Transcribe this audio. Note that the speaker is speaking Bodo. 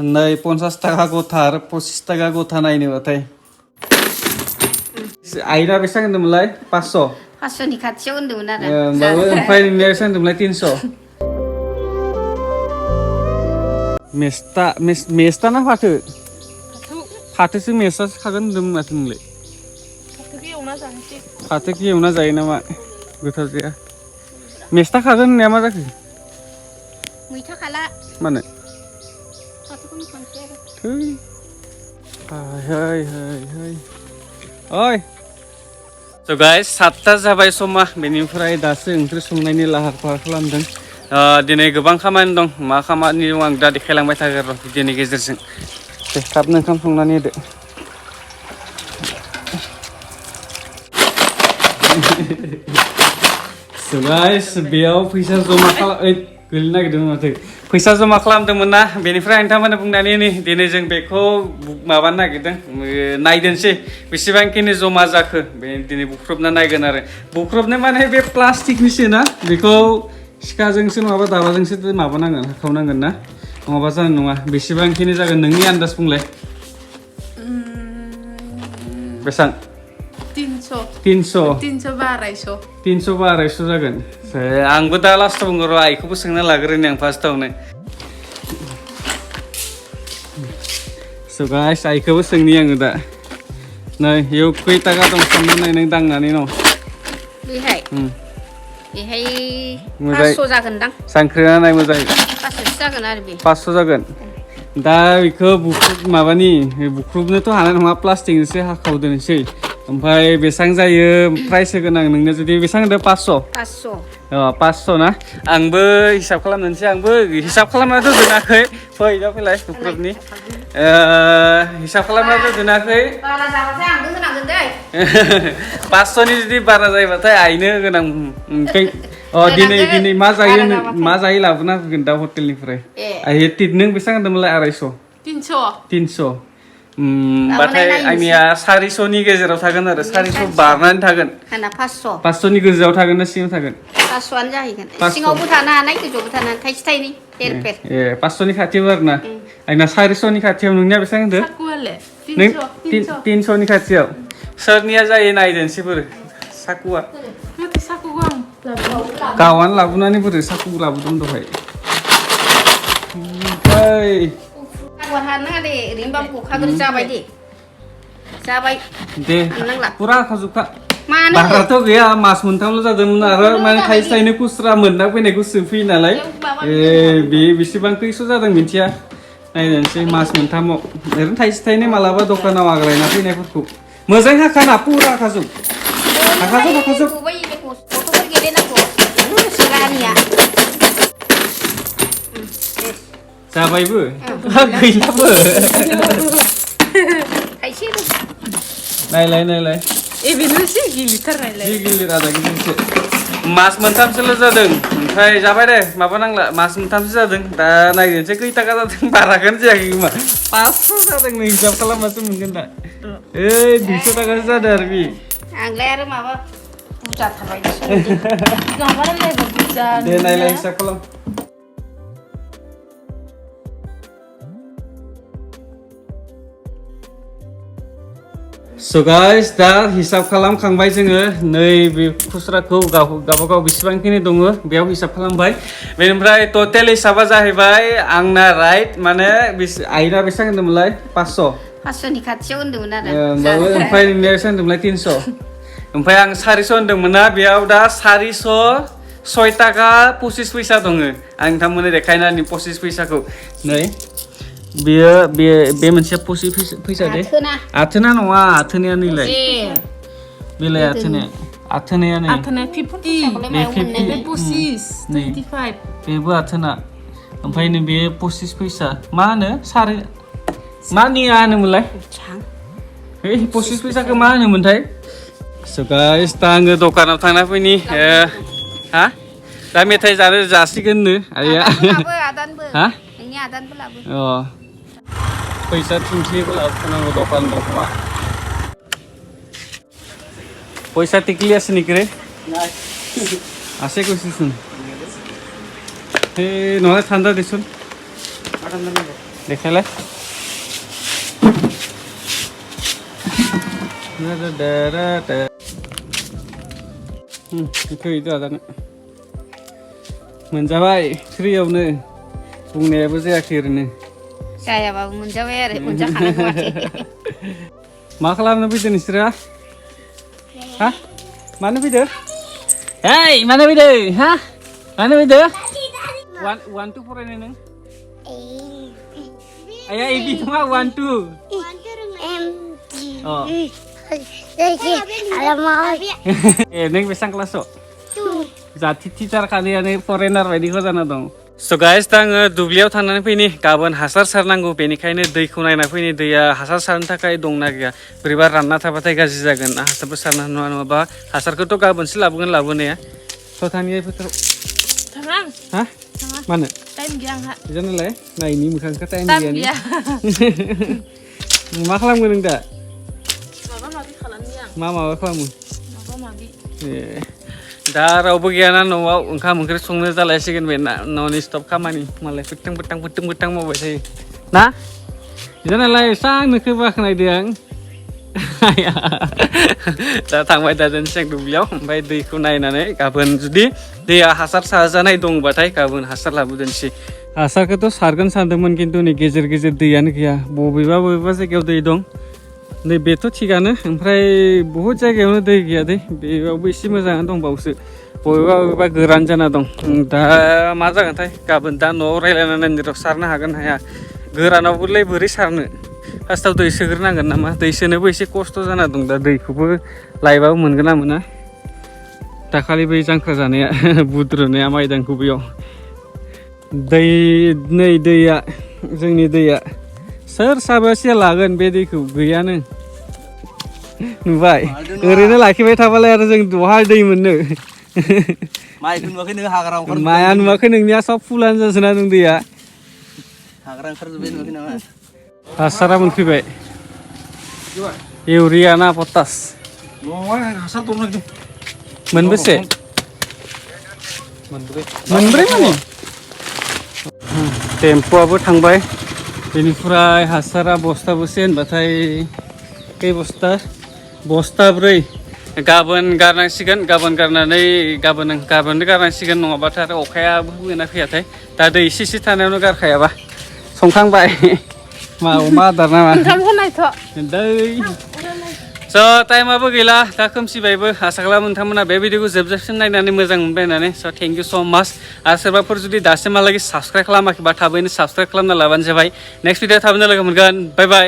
नै 50 टाका गथा आरो 25 टाका गथा नायनोबाथाय आइना बेसेबां होनदोंमोनलाय 500 500नि खाथियाव होनदोंमोन आरो ओमफ्राय नोंनिया बेसेबां होनदोंमोनलाय 300 मेस्टा ना फाथो फाथोसो मेस्टासो खागोन होनदोंमोन माथो नोंलाय फाथोखौ एवना जायो नामा गोथाव जाया मेस्टा खागोन होननाया मा जाखो मैथा खाला मानो फाथोखौनो खानोसै आरो ओइ So guys, 7ता जाबाय समा बेनिफ्राय दासो ओंख्रि संनायनि लाहार फाहार खालामदों दिनै गोबां खामानि दं मा खामानि दं आं दा देखायलांबाय थागोन र' भिडिअनि गेजेरजों दे थाबनो ओंखाम संनानै होदो So guys, बेयाव फैसा जमा गोलैनो नागिरदोंमोन माथो फैसा जमा खालामदोंमोन ना बेनिफ्राय नोंथांमोना बुंनानै दिनै जों बेखौ माबानो नागिरदों नायदोंसै बेसेबांखिनि जमा जाखो बे दिनै बुख्रुबना नायगोन आरो बुख्रुबनो माने बे प्लास्टिकनिसो ना बेखौ सिखाजोंसो नङाबा दाबाजोंसो माबानांगोन हाखावनांगोन ना नङाबा जानाय नङा बेसेबांखिनि जागोन नोंनि आन्दाज बुंलाय बेसेबां 300 जागोन आंबो दा लास्टाव बुङो र' आइखौबो सोंना लाग्रोनि आं फार्स्टआवनो So guys, आइखौबो सोंनि आङो दा नै इयाव खै टाका दं साननानै नों दांनानै न बेहाय 500 जागोनदां सानख्रिना नाय मोजाङै 500 जागोन आरो बे 500 जागोन दा बेखौ माबानि बुख्रुबनोथ' हानाय नङा प्लास्टिकजोंसो हाखावदोंसै ओमफ्राय बेसेबां जायो प्राइस होगोन आं नोंनो जुदि बेसेबां होदो 500 ना आंबो हिसाब खालामनोसै आंबो हिसाब खालामनाथ' दोनाखै फै दा फैलाय बुख्रुबनि हिसाब खालामनाथ' दोनाखै बारा जाबाथाय आंबो होनांगोन दै 500नि जुदि बारा जायोबाथाय आइनो होगोन आं दिनै मा जायो लाबोना होगोन दा हटेलनिफ्राय आइ नों बेसेबां होदोंमोनलाय 300 बाथाय आंनिया 400नि गेजेराव थागोन आरो 400 बारनानै थागोन 500नि गोजौआव थागोन ना सिङाव थागोन 500आनो जाहैगोन सिङावबो थानो हानाय गोजौआवबो थानो हानाय थाइसे थाइनै हेर 500नि खाथियाव आरो ना आंना 400नि खाथियाव नोंनिया बेसेबां होनदो 300नि खाथियाव सोरनिया जायो नायदोंसै बोरै साकुआ गावानो लाबोनानै बोरै साकु लाबोदों दहाय दे पुरा खाजोबखा बाराथ' गैया मास मोनथामल' जादोंमोन आरो माने थाइसे थाइनै खुस्रा मोनना फैनायखौ सोंफैयो नालाय बे बेसेबां खैस' जादों मिथिया नायनोसै मास मोनथामाव ओरैनो थाइसे थाइनै मालाबा दखानाव आग्रायना फैनायफोरखौ मोजां हाखाना पुरा हाखाजोब जाबायबो गैलाबो नायलाय बेनोसै गिलिथारनायलाय गिलिर आदा गिलिरसो मास मोनथामसोल' जादों ओमफ्राय जाबाय दे माबा नांला मास मोनथामसो जादों दा नायनोसै खै टाका जादों बाराखौनो जायाखै खोमा 500 जादों नों हिसाब खालामबासो मोनगोन दा 200 टाकासो जादों आरो बे आंलाय आरो माबा बुरजा थाबाय दे नायलाय हिसाब खालाम So guys, दा हिसाब खालामखांबाय जोङो नैबे खुस्राखौ गावबागाव बेसेबांखिनि दङ बेयाव हिसाब खालामबाय बेनिफ्राय टटेल हिसाबा जाहैबाय आंना राइट माने आइना बेसेबां होनदोंमोनलाय 500नि खाथियाव होनदोंमोन आरो ओमफ्राय नोंनिया बेसेबां होनदोंमोनलाय 300 ओमफ्राय आं 400 होनदोंमोन ना बेयाव दा 406 टाका 25 फैसा दङ आं नोंथांमोननो देखायनानै 25 फैसाखौ नै बे मोनसे 25 फैसा दे आथोना नङा आथोनाया नैलाय बेलाय आथोनाया नै 25 बेबो आथोना ओमफ्राय नै बे 25 फैसा मा होनो मा निया होनोमोनलाय 25 फैसाखौ मा होनोमोनथाय So guys, दा आङो दखानाव थांना फैनि दा मेथाइ जासिगोननो आइया हा पैसा तिंख्लिबो लाबोनांगौ दखान दं खोमा पैसा टिकली আছে নেকি রে আছে কইছিস নহলে ঠান্ডা দিছুন देखायलाय बेखौ जाजानो मोनजाबाय फ्रियावनो बुंनायाबो जायाखै ओरैनो जायाबाबो मोनजाबाय आरो मोनजाखानांगौ माथो मा खालामनो फैदों नोंसोरो हा मानो फैदों hey मानो फैदों हा मानो फैदों one two फरायनाय नों आया एबि नङा one two नों बेसेबां क्लासाव जाथि टिचार खालियानो फरेनार बायदिखौ जाना दं स' गाइस दा आङो दुब्लियाव थांनानै फैनि गाबोन हासार सारनांगौ बेनिखायनो दैखौ नायना फैनि दैया हासार सारनो थाखाय दंना गैया बोरैबा रानना थाबाथाय गाज्रि जागोन हासारबो सारनो नङा नङाबा हासारखौथ' गाबोनसो लाबोगोन लाबोनाया स' थांनि फोथाराव थाङां हा मानो टाइम गैया आंहा बिजानालाय नायनि मोखांखौ टाइम गैया मा खालामगोन नों दा माबा माबि खालामनि आं माबा खालामो माबा माबि दा रावबो गैयाना न'आव ओंखाम ओंख्रि संनो जालायसिगोन बे न'नि स्टप खामानि मालाय फोथां मावबाय थायो ना बिजानालाय एसां नोंखौ बाख्नायदों आं दा थांबाय दा जों दुब्लियाव ओमफ्राय दैखौ नायनानै गाबोन जुदि दैया हासार सारजानाय दंबाथाय गाबोन हासार लाबोदोनसै हासारखौथ' सारगोन सानदोंमोन खिन्थु नै गेजेर गेजेर दैयानो गैया बबेबा जायगायाव दै दं नै बेथ' थिगानो ओमफ्राय बहुद जायगायावनो दै गैया दै बेयावबो एसे मोजाङानो दंबावोसो बबेबा गोरान जाना दं दा मा जागोनथाय गाबोन दा न'आव रायज्लायनानै सारनो हागोन हाया गोरानावबोलाय बोरै सारनो फार्स्टआव दै सोग्रोनांगोन नामा दै सोनोबो एसे खस्थ' जाना दं दा दैखौबो लायबाबो मोनगोन ना मोना दाखालि बै जांख्रा जानाया बुद्रुनाया माइदांखौ बेयाव नै दैया जोंनि दैया सोर साबेसे लागोन बे दैखौ गैयानो नुबाय ओरैनो लाखिबाय थाबालाय आरो जों बहा दै मोननो माइखौ नुवाखै नों हाग्रा ओंखारजोब्बाय माया नुवाखै नोंनिया सब फुलानो जाजोबना दं दैया हाग्रा ओंखारजोब्बाय नुवाखै नामा हासारा मोनफैबाय इउरिया ना पटास हासार दं नागिरदों मोनबेसे मोनब्रै माने टेम्प'आबो थांबाय बेनिफ्राय हासारा बस्थाबोसे होनबाथाय खै बस्ता ब्रै गाबोन गारनांसिगोन गाबोन गारनानै गाबोननो गारनांसिगोन नङाबाथाय आरो अखायाबो फैगोन ना फैयाथाय दा दै एसे थानायावनो गारखायाबा संखांबाय मा अमा आदार नामा ओंखाम होनायथ' दै स' टाइमाबो गैला दा खोमसिबायबो आसा खालामो नोंथांमोना बे भिडिअखौ जोबजासिम नायनानै मोजां मोनबाय होननानै स' थेंक इउ स' माच आरो सोरबाफोर जुदि दासिमहालागै साबस्क्राइब खालामाखैबा थाबैनो साबस्क्राइब खालामना लाबानो जाबाय नेक्स्ट भिडिअ थाबैनो लोगो मोनगोन बाय बाय